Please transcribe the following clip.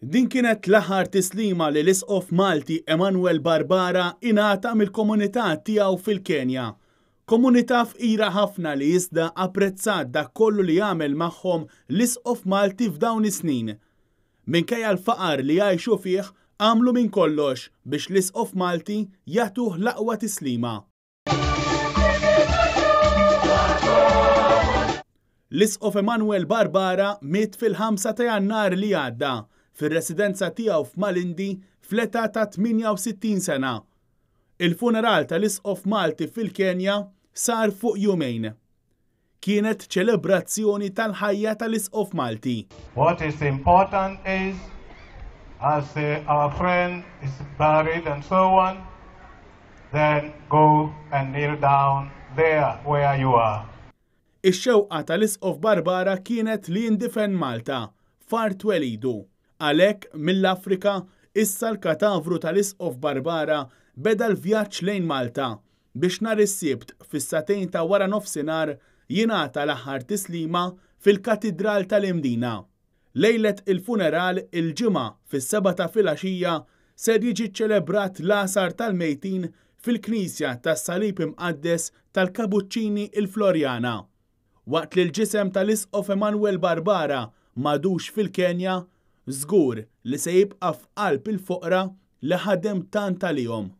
Din kienet l-aħħar tislima li l-Isqof Malti Emanuel Barbara ingħata mill-komunità tiegħu fil-Kenja. Komunità fqira ħafna li iżda apprezzat dak kollu li għamel magħhom l-Isqof Malti f'dawn is-snin. Minkejja l-faqar li jgħixu fih, għamlu minn kollox biex l-Isqof Malti jagħtuh l-aqwa tislima. L-Isqof Emanuel Barbara miet fil-5 ta' Jannar li għadda fir-residenza tiegħu f'Malindi fl-età ta' 68 sena. Il-funeral tal-Isqof Malti fil-Kenja sar fuq jumejn. Kienet ċelebrazzjoni tal-ħajja tal-Isqof Malti. What is important is, as our friend is buried and so on, then go and kneel down there where you are. Ix-xewqa tal-Isqof Barbara kienet li jindifen Malta, f'art twelidu. Għalhekk, mill-Afrika, issa l-katavru tal-Isqof Barbara beda l-vjaġġ lejn Malta biex nhar is-Sibt fis-sagħtejn ta' waranofsinhar jingħata l-aħħar tislima fil-Katidral tal-Imdina. Lejlet il-funeral, il-Ġimgħa fis-sebgħa ta' filgħaxija, ser jiġi ċċelebrat l-Għasar tal-Mejtin fil-Knisja tas-Salib Imqaddes tal-Kabuċċini il-Floriana. Waqt li l-ġisem tal-Isqof Emanuel Barbara m'għadux fil-Kenja, żgur li se jibqa' f'qalb il-foqra li ħadem tant għalihom.